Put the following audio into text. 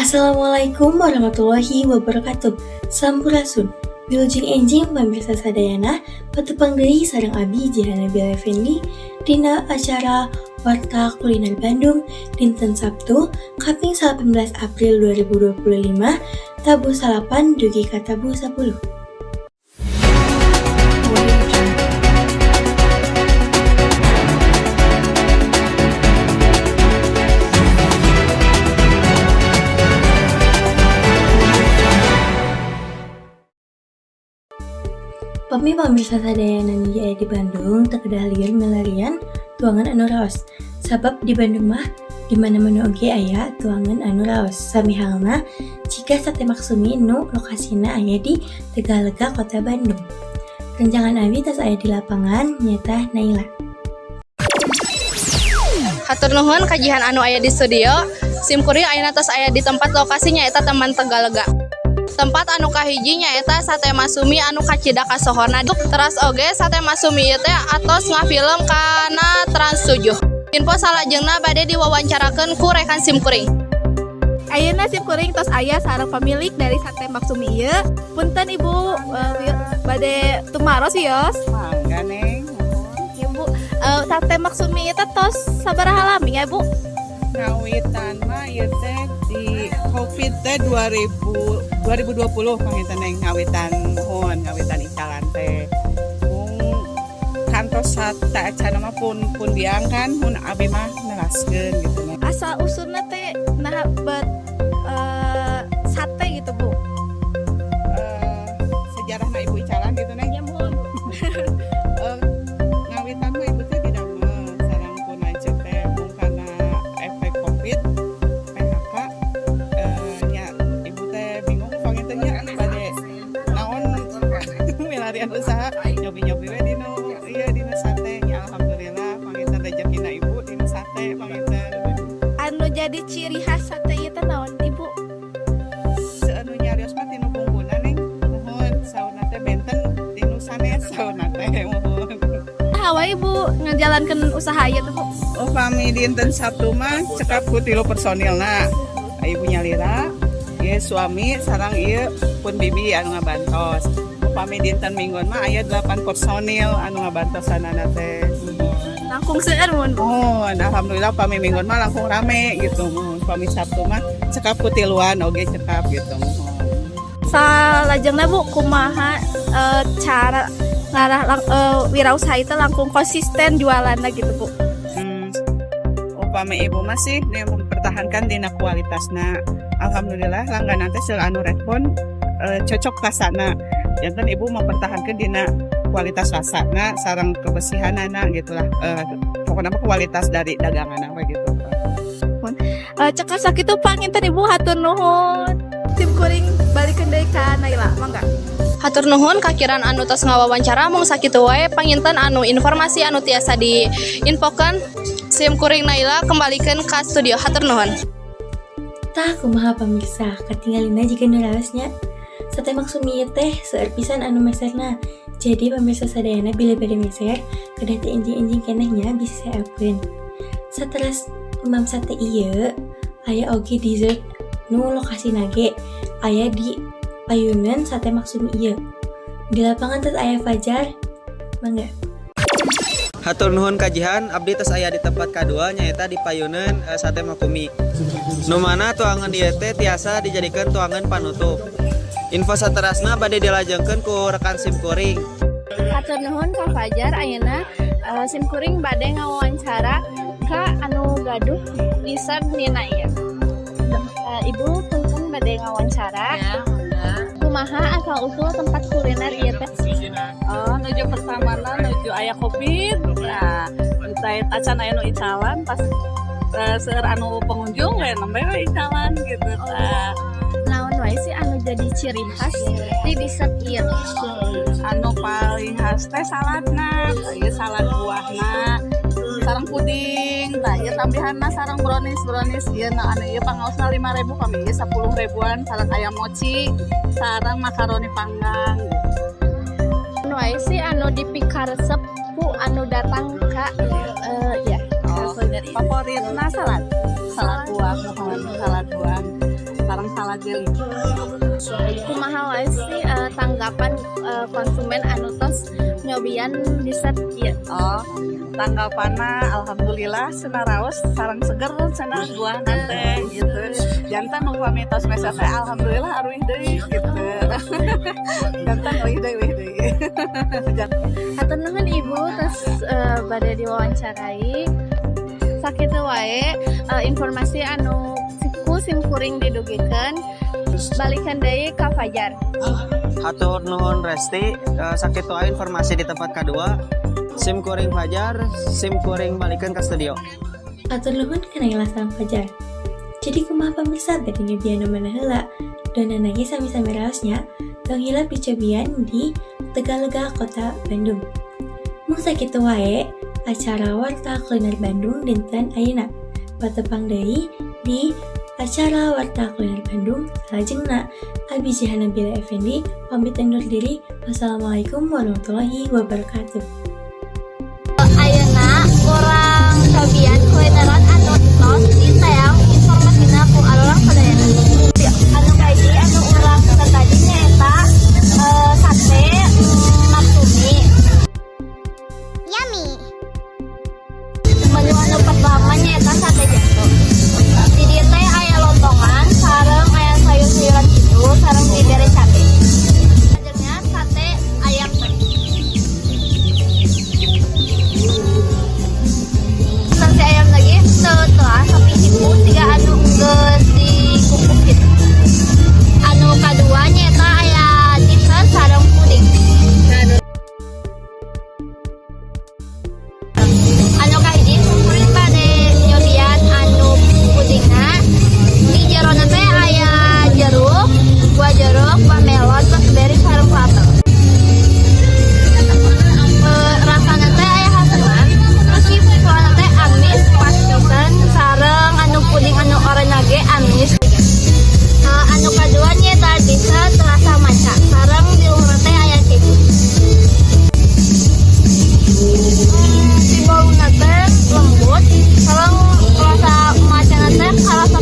Assalamualaikum warahmatullahi wabarakatuh. Sampurasun. Wilujeng enjing pamirsa sadayana, patepang deui sareng abi Jihana Bella Effendi dina acara Warta Kuliner Bandung dinten Sabtu kaping 18 April 2025, tabuh 9 dugi ka tabuh 10. Audio Jungle. Pami pamirsa sadayana nu aya di Bandung, teu kedah lieur milarian tuangan anu raos. Sabab di Bandung mah di mana-mana oge aya tuangan anu raos. Sami halna jiga Sate Maksumi nu lokasina aya di Tegalega, Kota Bandung. Rencangan abi tos aya di lapangan, nyaeta Naila. Hatur nuhun ka Jihan anu aya di studio. Sim kuring ayeuna tos aya di tempat lokasi, nyaeta Taman Tegalega. Tempat anu kahiji nyaeta Sate Masumi anu kacida kasohorna. Teras oge Sate Masumi ieu teh atos ngafilm kana Trans 7. Info salajengna bade diwawancarakeun ku rekan sim kuring. Ayeuna sim kuring tos aya sareng pemilik dari Sate Maksumi ieu. Punten Ibu, bade tumaros wios. Mangga, Neng, muhun. Ibu, Sate Maksumi ieu teh tos sabaraha lami ya, Bu? Ngawitan mah ieu teh di Covid teh 2000 2020 panginten, Neng, ngawitan, muhun, ngawitan icalan teh. Mung kantos sateuacan mah pun pun biang kan mun abi mah neraskeun gitu, Neng. Asal usulna teh nah bet sate gitu, Bu? Sejarahna ibu icalan gitu, Neng. Ya, muhun. Ngawitan mah ibu teh didamel sareng pun lanceuk teh, mung kana efek Covid PHK, nya ibu teh bingung panginten nya bade naon milarian usaha, nyobi-nyobi we dinu ieu, dinu sate nya. Alhamdulillah panginten rezekina ibu dinu sate panginten. Anu jadi ciri khas sate ieu teh naon, Ibu? Anu nyarios mah tinu bumbuna, Neng, muhun. Saurna teh benten tinu sanes saurna teh, muhun. Hawa Ibu ngajalankeun usaha ieu teh, Bu? Oh, pami dinten Sabtu mah cekap ku tilu personilna. Ibu nyalira, ieu suami sareng ieu pun bibi anu ngabantos. Upami dinten Minggon mah aya 8 personil anu ngabantosanana teh. Langkung seueur mun, Bu. Muhun, alhamdulillah pami Minggon mah langkung rame gitu. Muhun, pami Sabtu mah cekap ku tiluan oge cekap gitu, muhun. Salajengna, Bu, kumaha cara ngarah wirausaha itu langkung konsisten jualanna gitu, Bu? Upami ibu mah sih dia mempertahankan dina kualitasna. Alhamdulillah langganan teh seueur anu respon cocok rasana. Janten ibu mempertahankan dina kualitas rasana sareng kebersihanana gitulah. Pokoknya mah kualitas dari dagangan we gitu. Cekap sakitu panginten, Ibu, hatur nuhun. Sim kuring balikeun deui ka Naila, mangga. Hatur nuhun ka Kiran anu tos ngawawancara. Mung sakitu wae panginten anu informasi anu tiasa diinfokan. Sim kuring Naila kembalikeun ka studio. Hatur nuhun. Tah, kumaha pamirsa, katingalina jiga nu raos nya. Sate Maksumi ieu teh seueur pisan anu meserna. Jadi pamirsa sadayana bila bade meser, kedah teh enjing-enjing keneh nya, bisi seepeun. Sateras Imam sate ieu, aya oge dessert nu lokasina ge aya di payuneun Sate Maksumi ieu. Di lapangan tos aya Fajar, mangga. Hatur nuhun ka Jihan, abdi tos aya di tempat kadua, nyaeta di payuneun Sate Makumi. Nu mana tuangan ieu teh tiasa dijadikeun tuangan panutup. Info saterasna bade dilajengkeun ku rekan sim kuring. Hatur nuhun ka Fajar. Ayeuna sim kuring bade ngawawancara ka anu gaduh dessert nina ieu. Ibu, punten bade ngawawancara. Ya, mangga. Kumaha asal usul tempat kuliner ieu teh? Oh, nuju pertamana nuju aya Covid. Nah, kita acan aya nu icalan pas seueur anu pengunjung we nembe we icalan gitu tah. Naon wae sih anu jadi ciri khas di dessert ieu? Anu paling khas teh saladna, ieu salad buahna, sareng puding, tah ieu tambihanna sareng brownies. Brownies ieu na anu ieu pangaosna 5000, pami ieu 10 ribuan, sareng ayam mochi, sareng makaroni panggang. Naon wae sih anu dipikaresep ku anu datang ka ya Oh, kuliner ieu? Favoritna salad, salad buah, muhun, salad buah sareng jeli. Kumaha wae sih tanggapan konsumen anu tos nyobian dessert ieu? Oh, tanggapanna alhamdulillah cenah raos sareng seger cenah buahna teh gitu. Janten upami tos meser teh alhamdulillah aruih deui gitu. Janten uih deui, uih deui. Hatur nuhun, Ibu, tos bade diwawancarai. Sakitu wae informasi anu ku simkuring didugikeun. Balikan deui ka Fajar. Hatur nuhun, Resti. Sakitu wae informasi di tempat kedua. Sim kuring Fajar, sim kuring balikan ke studio. Hatur nuhun ka Naila sareng Fajar. Jadi kumaha pemirsa, bade nyobian nu mana heula? Donana ge sami-sami raosnya, tong hilap dicobian di Tegalega, Kota Bandung. Mung sakitu wae acara Warta Kuliner Bandung dinten ayeuna. Patepang deui di acara Warta Kuliner Bandung salajengna. Abi Jihana Bila Effendi pamit undur diri. Wassalamualaikum warahmatullahi wabarakatuh. Ayeuna urang cobian kulineran anu tos diteang informasina ku arurang sadayana. Anu kahiji anu urang pesen tadi nyaeta sate maksumi. Yummy. Menu anu pertama nyaeta sate jando. Di dieu teh aya lontongan sareng aya sayur-sayuran gitu sareng dibere cabe. Selanjutnya sate ayam teh. Sate ayam lagi teu teas tapi hipu siga anu geus dikukus gitu. Anu kadua nyaeta aya dessert sareng puding. Anu kahiji simkuring bade nyobian anu pudingna. Di jerona teh aya jeruk, buah jeruk, buah melon, strawberry sareng wortel. Rasana teh aya haseman, terus si buahna teh amis pas pisan sareng anu puding anu oranye ge amis. Anu kadua nyaeta dessert rasa matcha sareng di luhurna teh aya keju. Si boluna teh lembut sareng rasa matcha teh karasa.